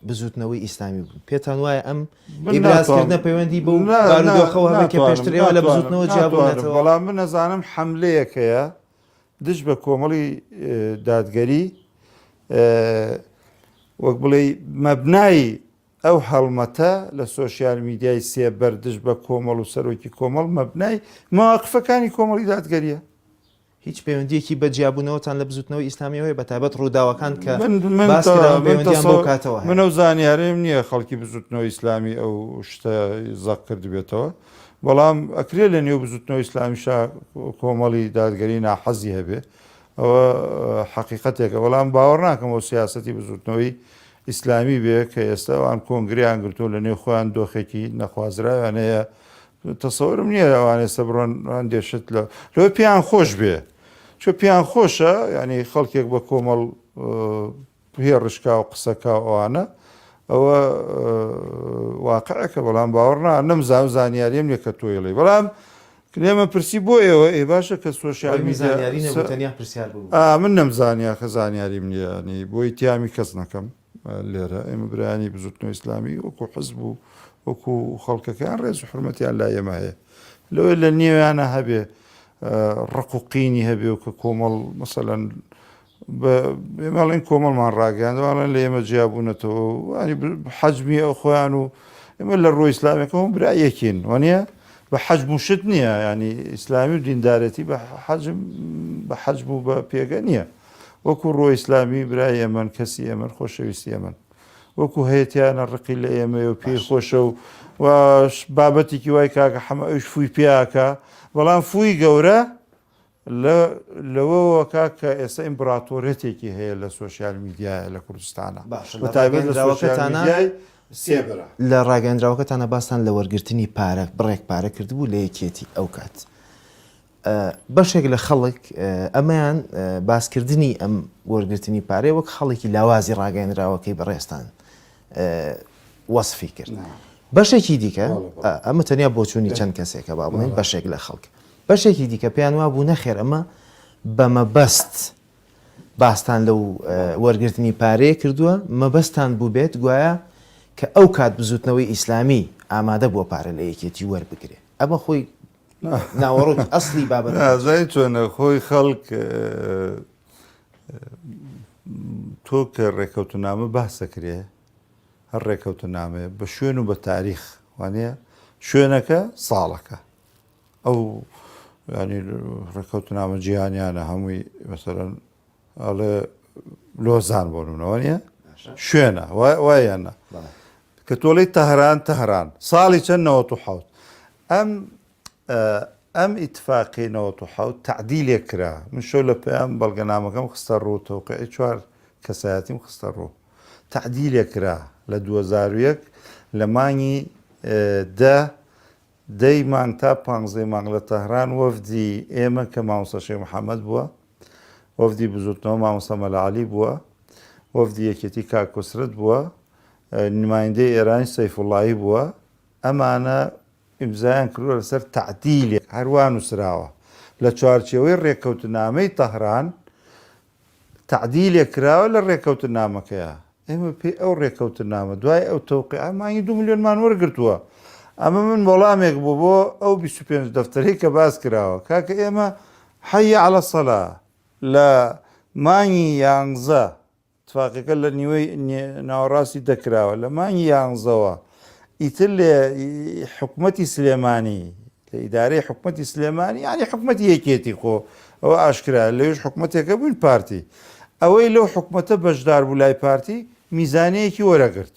بزووتنەوەی ئیسلامی بوون. پێتان وایە ئەم من ئیبرازکردنە ناتوانم پەیوەندی بەو نا نا بارودۆخەوە هەبێت کە ناتوانم پێشتر ئێوە لە ناتوانم بزووتنەوە ناتوانم جیابوونەتەوە؟ بەڵام من ئەزانم حەملەیەک هەیە دژ بە کۆمەڵی دادگەری وەک بڵێی مەبنای ئەو هەڵمەتە لە سۆشیال میدیای سێبەر دژ بە کۆمەڵ و سەرۆکی کۆمەڵ مەبنای مەواقفەکانی کۆمەڵی دادگەریە. هیچ پەیوەندیەکی بە جیابوونەوەتان لە بزوتنەوەی ئیسلامیەوە هەیە بەتایبەت ڕووداوەکان کە من من باس کراون من پەیوەندیان بەو تەسەو کاتەوە من هەیە؟ ئەو زانیارەیم نییە خەڵکی بزوتنەوەی ئیسلامی ئەو شتە زەق کردبێتەوە بەڵام ئەکرێ لە نێو بزوتنەوەی ئیسلامیشا کۆمەڵی دادگەری ناحەزی هەبێ ئەوە حەقیقەتێکە بەڵام باوەڕ ناکەم ئەو سیاسەتی بزوتنەوەی ئیسلامی بێ کە ئێستا ئەوان کۆنگرەیان گرتووە لە نێو خۆیان دۆخێکی نەخوازراویان هەیە تەسەورم نییە ئەوان ئێستا بڕۆن هەندێ شت لە لەوە پێیان خۆش بێ چۆ پێیان خۆشە ینی خەڵکێک بە کۆمەڵ هێڕشکا و قسەکا و ئەوانە ئەوە واقعەکە بەڵام باوەڕ نا نەمزان زانیاریم نییە کە تۆیڵی بەڵام لێمە پرسی بۆ ئێوە ئێ باشە کە سۆشیال من میدیا زانیاری نەبوو سە تەنیا پرسیار بوو ئا من نەمزانیا کە زانیاریم نییە ینی بۆی تیامی کەس نەکەم لێرە ئێمە برایانی بزوتنەوەی ئیسلامی وەکو حزب و وەکو خەڵکەکەیان ڕێز و حرمەتیان لای ئێمە هەیە لەوەی لە نێویانە هەبێ ڕق و قینی هەبێ و کە کۆمەڵ مەسەلەن ئێمە ئەڵێن کۆمەڵمان ڕاگەیاند ئەڵێن لە ئێمە جیابوونەتەوە وانی حەجمی ئەو خۆیان و ئێمە لە ڕۆی ئیسلامەکە هەم برا یەکین وانە بە حەجم و شت نییە ینی ئیسلامی و دیندارەتی بە حەجم بە حەجم و بە پێگە نییە وەکو ڕۆ ئیسلامی برای ئێمەن کەسی ئێمەن خۆشەویستی ئێمەن وەکو هەیەتیانە ڕقی لە ئێمەیە و پێی خۆشە و بابەتێکی وای کاکە حەمە ئەوش فوی پیاکە بەڵام فوی گەورە لە لەوەوە کاک کە ئێستا ئیمبراتۆریەتێکی هەیە لە سۆشیال میدیایە لە کوردستانا باشە بە لە تایبەت لە سۆشیال ڕاگەیەندراوەکەتانا میدیای سێبەرە. لە ڕاگەیەندراوەکەتانا باستان لە وەرگرتنی پارە بڕێک پارە کردبوو لە یەکێتی ئەو کات بەشێک لە خەڵک ئەمەیان باسکردنی ئەم وەرگرتنی پارەیە وەک خەڵێکی لاوازی ڕاگەیەندراوەکەی بەڕێزتان وەسفی کرد بەشێکی دیکە ئەمە تەنیا بۆچوونی چەند کەسێکە با بڵێن بەشێک لە خەڵک بەشێکی دیکە پێیان وابوو نەخێر ئەمە بە مەبەست باستان لەو وەرگرتنی پارەیە کردووە مەبەستان بووبێت گوایە کە ئەو کات بزوتنەوەی ئیسلامی ئامادە بووە پارە لە یەکێتی وەربگرێ ئەمە خۆی ناوەڕۆکی ئەسلی بابەت زای چۆنە خۆی خەڵک تۆ کە ڕێکەوتنامە باسەکرێ هەر ڕێکەوتنامەیە بە شوێن و بە تاریخ وانە شوێنەکە ساڵەکە ئەو ینی ڕێکەوتنامە جیهانیانە هەمووی مەسەرەن ئەڵێ لۆزان بۆ نمونەوە نیە شوێنە وایەنە کە تۆڵی تەهران تەهران ساڵی چەند 97 ئەم ئەم ئیتفاقی 97 تعدیلێک کرا من شەو لە پەیام بەڵگەنامەکەم خستە ڕوو تەوقعی چوار کەسایەتیم خستە ڕوو تعدیلێک کرا لە 2001 لە مانگی دە دەی مانگ تا پانزەی مانگ لە تەهران وەفدی ئێمە کە مامۆستا شێخ محەمەد بووە، وەفدی بزووتنەوە مامۆستا مەلا عەلی بووە. وەفدی یەکێتی کاک کۆسرەت بووە، نمایندەی ئێرانی سەیفوڵڵاهی بووە، ئەمانە ئیمزایان کردووە لەسەر تەعدیلێک، هەر وا نووسراوە، لە چوارچێوەی ڕێککەوتنامەی تەهران تەعدیلێک کراوە لە ڕێککەوتنامەکەیا، ئێمە پێی ئەو ڕێککەوتنامە دوای ئەو تەوقیعە مانگی دوو ملیۆنمان وەرگرتووە. ئەمە من وەڵامێک بوو بۆ ئەو 25 دەفتەرەی کە باس کراوە. کاکە ئێمە حی علی الصلاە لە مانگی یانزە تفاقەکە لە نیوەی ناوەڕاستی دە کراوە لە مانگی یانزەوە ئیتر لە حکومەتی سلێمانی لە ئیدارەی حکومەتی سلێمانی یانی حکومەتی یەکێتی خۆ ئەوە ئاشکرایە لەوێش حکومەتێکە بووین پارتی ئەوەی لەو حکومەتە بەشدار بوو لای پارتی میزانەیەکی وەرەگرت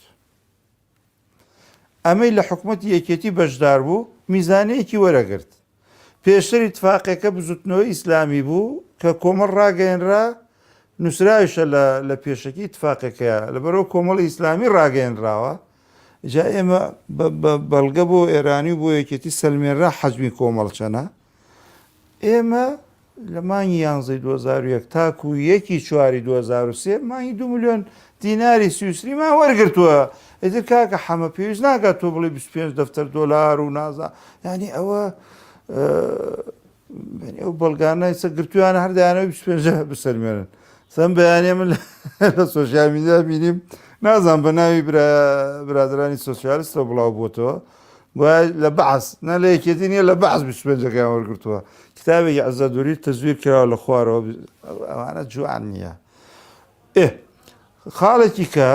ئەمەی لە حکومەتی یەکێتی بەشدار بوو میزانەیەکی وەرەگرت پێشتر ئیتفاقێکە بزوتنەوەی ئیسلامی بوو کە کۆمەڵ ڕاگەیەنرا نووسراویشە لە لە پێشەکی ئیتفاقێکەیە لەبەرەوە کۆمەڵی ئیسلامی ڕاگەیەنراوە جا ئێمە بە بەڵگە بۆ ئێرانی و بۆ یەکێتی سەلمێنرا حەجمی کۆمەڵ چەنە ئێمە لە مانگی یانزەی 2001 تاکو یەکی چواری 2003 مانگی دو ملیۆن دیناری سویسریمان وەرگرتووە ئیتر کاکە حەمە پێویست ناکات تۆ بڵێ 25 دەفتەر دۆلار و نازا یعنی ئەوە ئەو بەڵگانە ئێستا گرتویانە هەر دەیانەوە 25 بسەلمێنن سەم بەیانە من لە سۆشیال میدیا بینیم نازان بە ناوی برادرانی سۆسیالستەوە بڵاو بۆتەوە گوایە لە بەعس نا لە یەکێتی نییە لە بەعس 25ەکەیان وەرگرتووە کتابێکی عزە دوری تەزویر کراوە لە خوارەوە ئەوانە جوان نییە ئێ خاڵێکی کە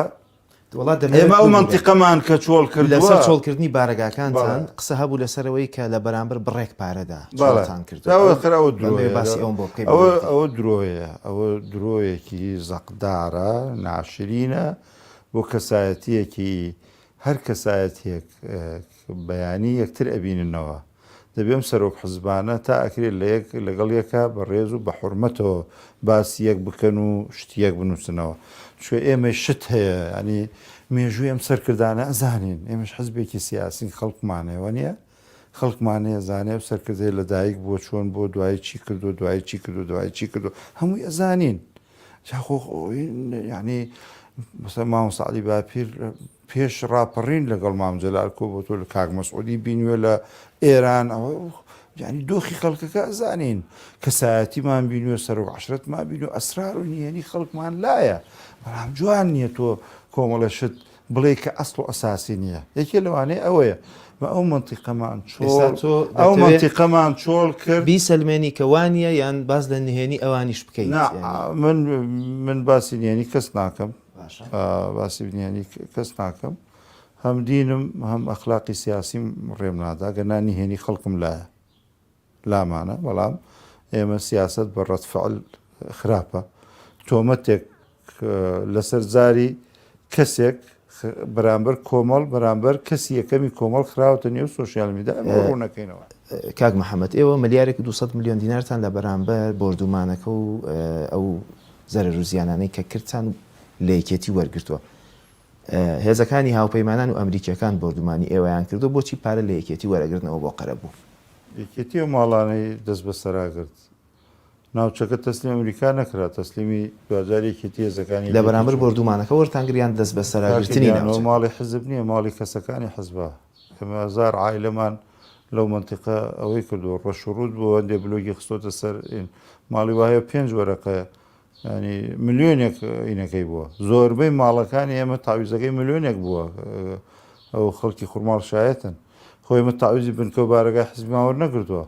وڵات دەمەوێت ئێمە ئەو ببورە. مەنتیقەمان کە چۆڵ کردووە لەسەر چۆڵکردنی بارەگاکانتان بەڵێ. قسە هەبوو لەسەرەوەی کە لە بەرامبەر بڕێک پارەدا بەڵێ چۆڵتان کردووە ئەوە ئەوە خەر ئەوە دەمەوێت درۆیە باسی ئەوم بۆ بکەی ئەوە بەوردی. ئەوە درۆیە ئەوە درۆیەکی زەقدارە ناشرینە بۆ کەسایەتییەکی هەر کەسایەتیەک بەیانی یەکتر ئەبیننەوە دەبێ ئەم سەرۆک حزبانە تا ئەکرێ لە یەک لەگەڵ یەکا بە ڕێز و بە حورمەتەوە باسی یەک بکەن و شتی یەک بنووسنەوە چونکە ئێمەی شت هەیە یانی مێژووی ئەم سەرکردانە ئەزانین ئێمەش حزبێکی سیاسین خەڵکمان هەیە وانیە خەڵکمان هەیە زانێ ئەو سەرکردەیە لە دایک بووە چۆن بووە دوایی چی کردووە دوایی چی کردووە دوایی چی کردووە هەمووی ئەزانین جا خۆ یانی مەسەلەن مامۆستا عەلی باپیر پێش ڕاپەڕین لەگەڵ مام جەلال کۆبۆتەوە لە کاک مەسعودی بینیوە لە ئێران ئەوە یعنی دۆخی خەڵکەکە ئەزانین کەسایەتیمان بینیوە سەرۆک عشرەتمان بینیوە ئەسرار و نهێنی خەڵکمان لایە بەڵام جوان نییە تۆ کۆمەڵە شت بڵێ کە ئەسڵ و ئەساسی نییە یەکێ لەوانەیە ئەوەیە بە ئەو مەنتیقەمان ئێستا چۆڵ تۆ ئەو دەتەوێ مەنتیقەمان چۆڵ کرد بیسەلمێنی کە وا نییە یان باس لە نهێنی ئەوانیش بکەیت نا یانی من من باسی نهێنی کەس ناکەم باشە باسی نهێنی کەس ناکەم هەم دینم هەم ئەخلاقی سیاسیم ڕێم نادا گەر نا نهێنی خەڵکم لایە لامانە بەڵام ئێمە سیاسەت بە ڕەد فعل خراپە تۆمەتێک لەسەر زاری کەسێک بەرامبەر کۆمەڵ بەرامبەر کەسی یەکەمی کۆمەڵ خراوەتە نێو سۆشیال میدیا ئەمە ڕوونەکەینەوە. کاک محەمەد ئێوە ملیارێک و 200 ملیۆن دینارتان لە بەرامبەر بۆردومانەکە و ئەو زەرەر و زیانانەی کە کردتان لە یەکێتی وەرگرتووە. هێزەکانی هاوپەیمانان و ئەمریکییەکان بۆردومانی ئێوەیان کردووە، بۆچی پارە لە یەکێتی وەرەگرنەوە بۆ قەرەبوو؟ یەکێتی ئەو ماڵانەی دەست بەسەرا گرت. ناوچەکە تەسلیم ئەمریکا نەکرا، تەسلیمی دواجار یەکێتی هێزەکانی لە یەکێتی بەرامبەر چوون. بۆردومانەکە وەرتان گرت یان دەست بەسەرا کاکە گرتنی گیان ئەوە ناوچەکە؟ ماڵی حزب نییە، ماڵی کەسەکانی حزبە. ئێمە هەزار عایلەمان لەو مەنتیقە ئەوەی کردووە، ڕەش و ڕووت بووە، هەندێ بلۆگی خستۆتە سەر ماڵی وا هەیە پێنج وەرەقەیە. یانی ملیۆنێک ئینەکەی بووە زۆربەی ماڵەکانی ئێمە تاویزەکەی ملیۆنێک بووە ئەو خەڵکی خورماڵ شایەتن خۆ ئێمە تاویزی بنکە و بارەگای حزبمان وەرنەگرتووە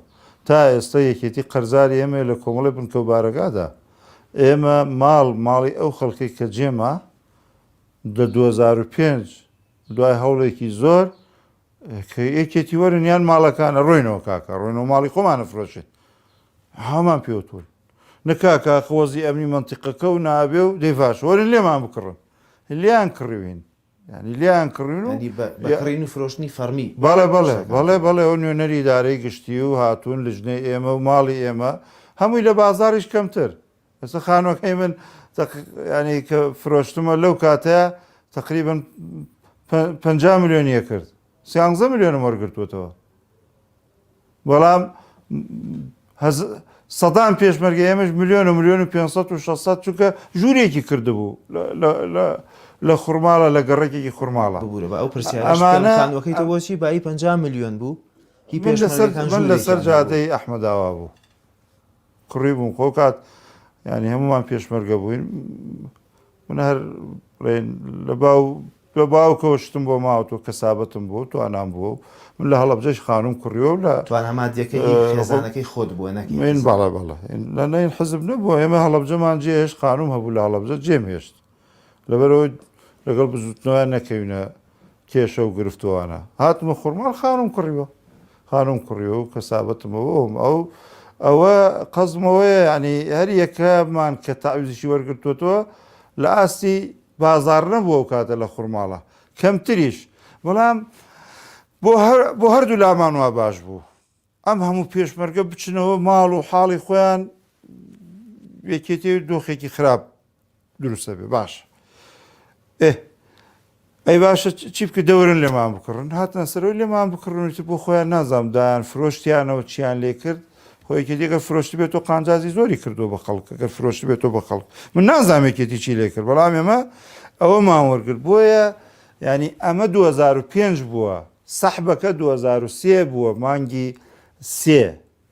تا ئێستا یەکێتی قەرزاری ئێمە لە کۆمەڵی بنکە و بارەگادا ئێمە ماڵ ماڵی ئەو خەڵکەی کە جێما لە 2005 دوای هەوڵێکی زۆر کە یەکێتی وەرن یان ماڵەکانە ڕۆینەوە کاکە ڕۆینەوە ماڵی خۆمانە فرۆشێت هامان پێوتون نەکاکە خۆزی ئەمنی منتیقەکە و نابێ و دەیڤاش وەرن لێمان بکڕن لیان کڕیوین ینی لیان کڕین و بەکڕین و فرۆشتنی فەرمی بەڵێ بەڵێ بەڵێ بەڵێ ئەو نوێنەری ئیدارەی گشتی و هاتوون لجنەی ئێمە و ماڵی ئێمە هەمووی لە بازاڕیش کەمتر ئێستا خانوەکەی من ینی کە فرۆشتمە لەو کاتەیە تقریبا 50 ملیۆنیە کرد سیانزە ملیۆنم وەرگرتووەتەوە بەڵام سەدان پێشمەرگە ئێمەش ملیۆن و ملیۆن و 500 و 600 چونکە ژوورێکی کردبوو لە خورماڵە لە گەڕەکێکی خورماڵە. ببورە با ئەو پرسیارەش بکەم خانووەکەی تۆ بۆچی بایی 50 ملیۆن بوو هی پێشمەرگەکان من لەسەر جادەی ئەحمەداوا بوو کوڕی بووم خۆ کات یعنی هەمومان پێشمەرگە بووین من هەر بڵێن لە باو لە باوکەوە شتم بۆ ماوەتەوە کەسابەتم بووە و توانام بووە و من لە هەڵەبجەش خانووم کڕیوە و لە توانا مادیەکە هی خێزانەکەی خۆت بووە نەک هی من حزب. بەڵێ بەڵێ لە نەین حزب نەبووە ئێمە هەڵەبجەمان جێهێشت خانووم هەبوو لە هەڵەبجە جێم هێشت لەبەرئەوەی لەگەڵ بزووتنەوەیان نەکەوینە کێشە و گرفتوانە هاتمە خورماڵ خانووم کڕیوە خانووم کڕیوە و کەسابەتمەوە ئەوم ئەو ئەوە قەزمەوەیە ینی هەر یەکەمان کە تاویزیشی وەرگرتووەتەوە لە ئاستی بازاڕ نەبوو ئەو کاتە لە خورماڵە کەمتریش بەڵام بۆ هەردوو لامان وا باش بوو ئەم هەموو پێشمەرگە بچنەوە ماڵ و حاڵی خۆیان یەکێتی و دۆخێکی خراپ دروستە بێ باش ئێ ئەی باشە چی بکە دەورن لێمان بکڕن هاتنە سەرەوەی لێمان بکڕن و بۆ خۆیان نازانم دایان فرۆشتیانەوە چیان لێ کرد خۆ یەکێتی گەر فرۆشت بێت تۆ قانجازی زۆری کردووە بە خەڵک گەر فرۆشت بێت تۆ بە خەڵک من نازانم یەکێتی چی لێ کرد بەڵام ئێمە ئەوەمان وەرگرت بۆیە ینی ئەمە 2005 بووە سەحبەکە 2003 بووە مانگی سێ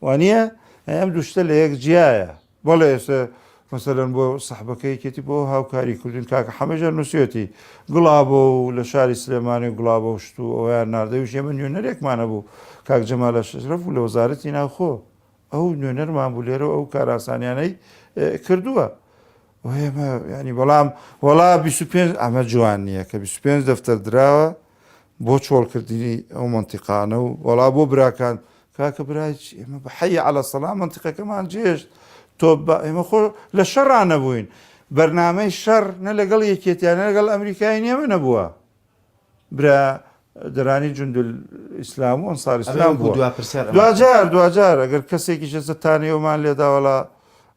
وانیە؟ ئەم دوو شتە لە یەک جیایە. بەڵێ ئێستا مەسەلەن بۆ سەحبەکە یەکێتی بۆ هاوکاری کردوین کاکە حەمەژە نووسیوەتی گوڵابۆ و لە شاری سلێمانی و گوڵابۆ و شت و ئەویان ناردەویش ئێمە نوێنەرێکمان هەبوو کاک جەمال ئەشرەف بوو لە وەزارەتی ناوخۆ ئەو نوێنەرمان بوو لێرە و ئەو کارئاسانیانەی کردووە ئێمە ینی بەڵام وەڵا 25 ئەمە جوان نییە کە 25 دەفتەر دراوە بۆ چۆڵکردنی ئەو مەنتیقانە و وەڵا بۆ براکان کاکە برای چی ئێمە بە حەی عەلە سەڵا مەنتیقەکەمان جێشت تۆ بە ئێمە خۆ لە شەڕا نەبووین بەرنامەی شەڕ نە لەگەڵ یەکێتیان نە لەگەڵ ئەمریکای نێمە نەبووە برا دەرانی جوندول ئیسلام و ئەنسار ئیسلام بووە دواجار دواجار ئەگەر کەسێکیش ئێستا تانەیەوەمان لێداوەڵا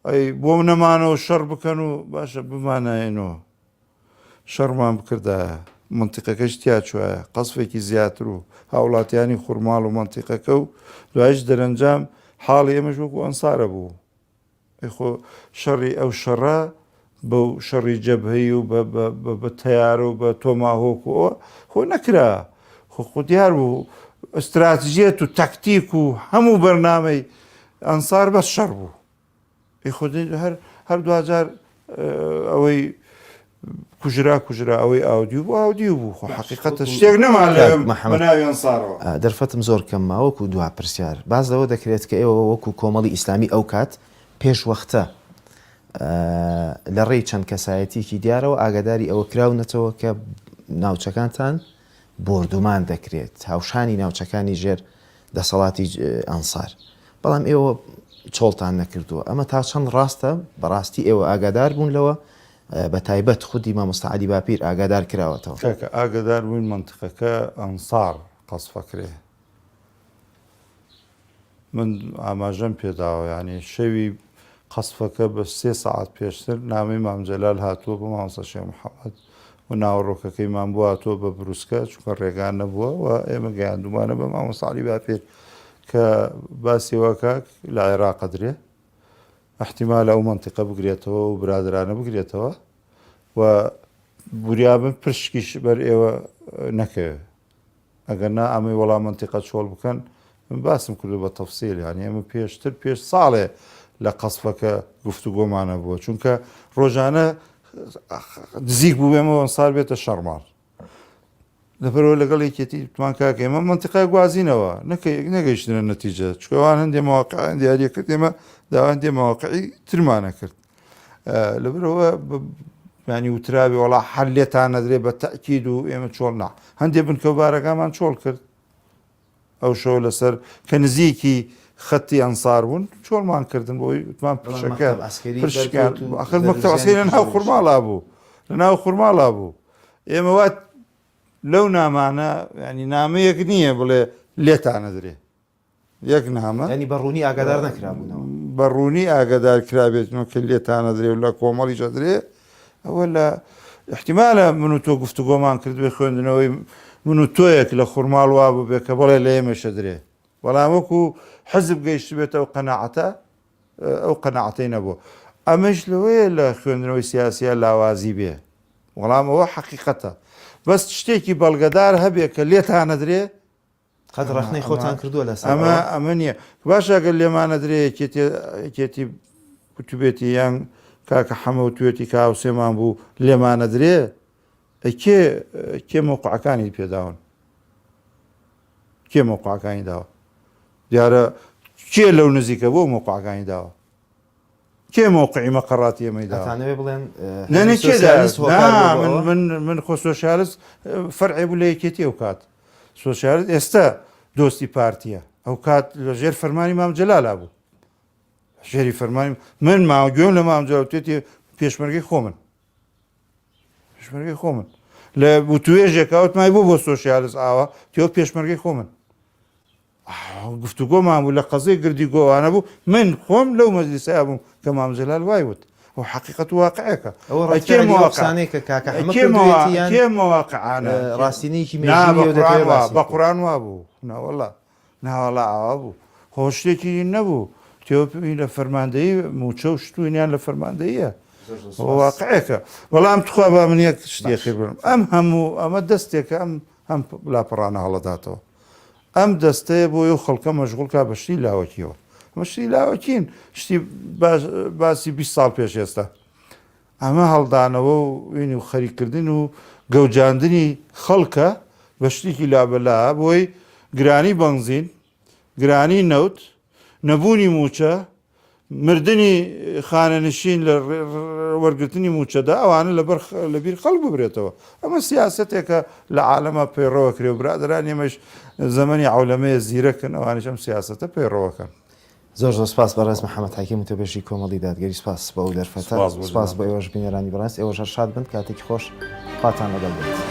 ئەی بۆ نەمانەوە شەڕ بکەن و باشە بمانایەنەوە شەڕمان بکردایە مەنتیقەکەش تیا چوایە قەسفێکی زیاتر و هاوڵاتیانی خورماڵ و مەنتیقەکە و دوایش دەرەنجام حاڵی ئێمەش وەکو ئەنسارە بوو ئەی خۆ شەڕی ئەو شەڕە بەو شەڕی جەبهەی و بە تەیارە و بە تۆماهۆک و ئەوە خۆ نەکرا خۆ خۆ دیار بوو ئستراتیژیەت و تەکتیک و هەموو بەرنامەی ئەنسار بەس شەڕ بوو ئەی خۆ هەر هەر دواجار ئەوەی کوژرا کوژرا ئەوەی ئاودیو بوو ئاودیو بوو خۆ حەقیقەتە شتێک نەما لە محەمەد بەناوی ئەنسارەوە. دەرفەتم زۆر کەم ما وەکو دوا پرسیار باس لەوە دەکرێت کە ئێوە وەکو کۆمەڵی ئیسلامی ئەو کات پێش وەختە لە ڕێی چەند کەسایەتیەکی دیارەوە ئاگاداری ئەوە کراونەتەوە کە ناوچەکانتان بۆردومان دەکرێت هاوشانی ناوچەکانی ژێر دەسەڵاتی ئەنسار بەڵام ئێوە چۆڵتان نەکردووە ئەمە تا چەند ڕاستە بەڕاستی ئێوە ئاگادار بوون لەوە بە تایبەت خودی مامۆستا عەلی باپیر ئاگادار کراوەتەوە. کاکە ئاگادار بووین مەنتیقەکە ئەنسار قەسفەکرێ من ئاماژەم پێداوە یانی شەوی قەسفەکە بە سێ سەعات پێشتر نامەی مام جەلال هاتووە بۆ مامۆستا شێخ محەممەد و ناوەڕۆکەکەیمان بۆ هاتووە بە بروسکە چونکە ڕێگا نەبووە و ئێمە گەیاندومانە بە مامۆستا عەلی باپیر کە باسی وەکە لە عێراق درێ احتیمالە ئەو مەنتیقە بگرێتەوە و برادرانە بگرێتەوە و بوریابن پرشکیش بەر ئێوە نەکەوێ ئەگەر نا ئەمەی وەڵا مەنتیقە چۆڵ بکەن من باسم کردو بە تەفسیل یانی ئێمە پێشتر پێش ساڵێ لە قەسفەکە گفتوگۆمان هەبووە چونکە ڕۆژانە نزیک بوو ئێمە ئەنسار بێتە شەڕمان لەبەرەوە لەگەڵ یەکێتی وتمان کاکە ئێمە مەنتیقای گوازینەوە نەگەیشتنە نەتیجە چکەوان هەندێ مواقعیان دیاریە کرد ئێمە داوای هەندێ مواقعی ترمانە کرد لەبەرەوە ینی وتراوی وڵا هەر لێتان نەدرێ بە تەکید و ئێمە چۆڵ نا هەندێ بنکە و بارەگامان چۆڵ کرد ئەو شەو لەسەر کە نزیکی خەتی ئەنسار بوون چۆڵمان کردن بۆی وتمان پرشەکە پرشکان ئەخر مەکتەب عەسکەری لە ناو خورماڵا بوو لە ناو خورماڵا بوو ئێمە وات لەو نامانە ینی نامەیەک نییە بڵێ لێتانە درێ یەک نامە. یانی بە ڕوونی ئاگادار نەکرابوونەوە. بە ڕوونی ئاگادار کرابێتنەوە کە لێتان ئەدرێ و لە کۆمەڵیش ئەدرێ، ئەوە لە ئیحتیمالە من و تۆ گفتوگۆمان کردبێ خوێندنەوەی من و تۆیەک لە خورماڵ وا بووبێ کە بەڵێ لە ئێمەش ئەدرێ، بەڵام وەکوو حزب گەیشتبێتە ئەو قەناعەتە. ئەو قەناعەتەی نەبوو. ئەمەیش لەوەیە لە خوێندنەوەی سیاسییا لاوازی بێ. وەڵام ئەوە حەقیقەتە. بەس شتێکی بەڵگەدار هەبێ کە لێتانەدرێ قەت ڕەخنەی خۆتان کردووە لەسەر ئەمە ئەمە نییە باشە گەر لێمانەدرێ یەکێتی یەکێتی وتبێتی یان کاکە حەمە وتوێتی کە هاوسێمان بوو لێمانەدرێ کێ کێ مەوقعەکانی پێداون کێ مەوقعەکانی داوە دیارە کێ لەو نزیکە بۆ مەوقعەکانی داوە کێ مەوقعی مەقەڕاتی ئێمەی داوە؟ ئەتانەوێ بڵێن نە نە حزبی کێ دایە؟ سۆسیالیست هۆکار نا بووە بۆ من ئەوە؟ من من خۆ سۆسیالست فەرعێ بوو لە یەکێتی ئەو کات سۆسیالست ئێستا دۆستی پارتیە ئەو کات لە ژێر فەرمانی مام جەلالا بوو ژێری فەرمانی من ما گوێم لە مام جەلال وتێتی پێشمەرگەی خۆمن پێشمەرگەی خۆمن لە وتوێژێکا وتمای بۆ بۆ سۆسیالست ئاوا تێوە پێشمەرگەی خۆمن گفتوگۆمان بوو لە قەزیەی گردی گۆوانە بوو من خۆم لەو مەجلیسەیا بووم کە مام جەلال وای وت ئەو حەقیقەت و واقعێکە ئەوە ئەی کێ ڕەتکردنی ئەو مواقع قسانەیە کە کاکە ئەی حەمە کێ کردوویەتی مواقع یان کێ مواقعانە کێ ڕاستینەیەکی نا بە مێژووییە و قورئان دەتەوێ وا باسی بە بکەی؟ قورئان وا بوو ناوەڵا ناوەڵا ئاوا بوو خۆ شتێکی نەبوو تێوە لە فەرماندەیی مووچە و شتوینیان لە فەرماندەییە زۆر زۆر ئەوە سوپاس. واقعێکە بەڵام تخوا با من یەک شتی باش ئەخیر بڵێم ئەم هەموو ئەمە دەستێکە ئەم ئەم لاپەڕانە هەڵەداتەوە ئەم دەستەیە بۆ ئەو خەڵکە مەشغوڵ کا بە شتی لاوەکیەوە. ئەمە شتی لاوەکین، شتی باسی 20 ساڵ پێش ئێستا. ئەمە هەڵدانەوە و وینی و خەریککردن و گەوجاندنی خەڵکە بە شتێکی لابەلا بۆی گرانی بەنزین، گرانی نەوت، نەبوونی مووچە، مردنی خانەنشین لە وەرگرتنی مووچەدا ئەوانە لەبەر لەبیر خەڵک ببرێتەوە. ئەمە سیاسەتێکە لە عالەما پەیڕەوەکرێ و برادەرانی ئێمەش زەمەنی عەولەمەیە زیرەکن ئەوانیش ئەم سیاسەتە پەیڕەوەکەن. زۆر زۆر سپاس بەڕێز محەمەد حەکیم وتەبێژی کۆمەڵی دادگەری سپاس بۆ ئەو دەرفەتە سپاس بۆ سپاس بۆ جەنابت. ئێوەش بینەرانی بەڕێز ئێوەش هەر شاد بن کاتێکی خۆش خواتان لەگەڵ بێت.